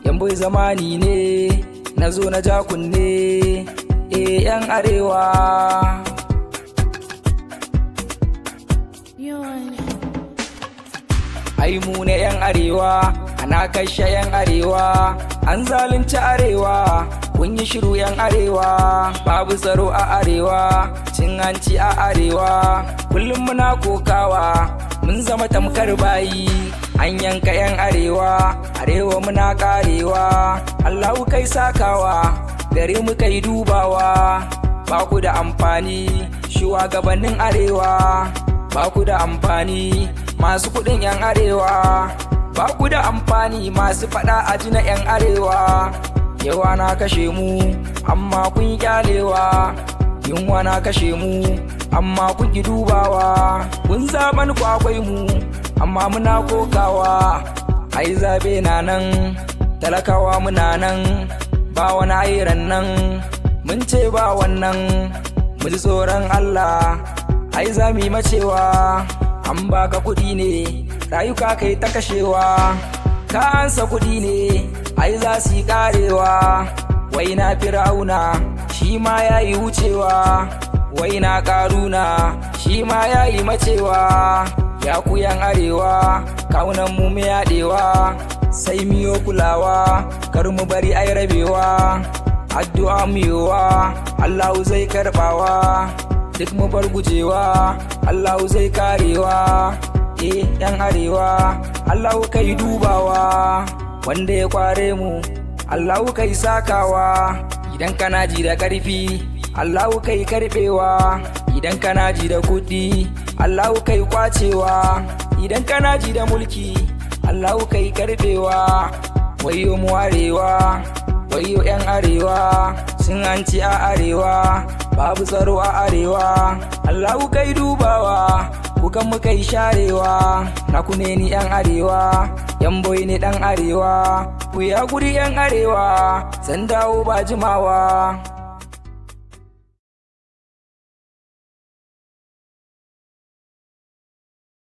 Yan boy zamani ne, na zo na ja kunne, eh yan arewa. Yawan. Ai mu ne yan arewa, ana kashe yan arewa, an zalunci arewa, kun yi shiru yan arewa, babu tsaro a arewa, cin hanci a arewa, kullum muna kokawa, mun zama tamkar bayi, an yanka yan arewa, arewa muna karewa, Allahu kai sakawa, gare mu kai dubawa, ba ku da amfani, shugabannin arewa, ba ku da amfani, masu kudin yan arewa, ba ku da amfani, masu fada a ji na yan arewa. Yawa na kashe mu, amma kun kyalewa, yunwa na kashe mu, amma kun ki dubawa, kun zaben ku akwai mu, amma muna kokawa. Ai zabe na nan, talakawa muna nan, ba wani airan nan, mun ce ba wannan, mu ji tsoron Allah, ai za mu yi macewa. An baka kuɗi ne, rayuka kai ta kashewa, ka ansa kuɗi ne, ai za su yi karewa. Wai na Fir'auna, shi ma ya yi wucewa, wai na Karuna, shi ma ya yi macewa. Ya ku yan arewa, kawunan mu mu yaɗewa, sai miyo kulawa, kar mu bari ai rabewa, addu'a miyowa, Allahu zai karbawa, duk mu bar gujewa, Allahu zai karewa. Eh yan arewa, Allahu kai dubawa, wanda ya kware mu, Allahu kai sakawa. Idan kana ji da karfi, Allahu kai karbewa, idan kana ji da kuɗi, Allahu kai kwacewa, idan kana ji da mulki, Allahu kai karbewa. Wayo mu arewa, wayo yan arewa, sun hanci a arewa, babu tsaro a arewa, Allahu kai dubawa, kukan mu kai sharewa. Na ku ne ni yan arewa, yan boy ne dan arewa, ku ya guri yan arewa, zan dawo ba jimawa.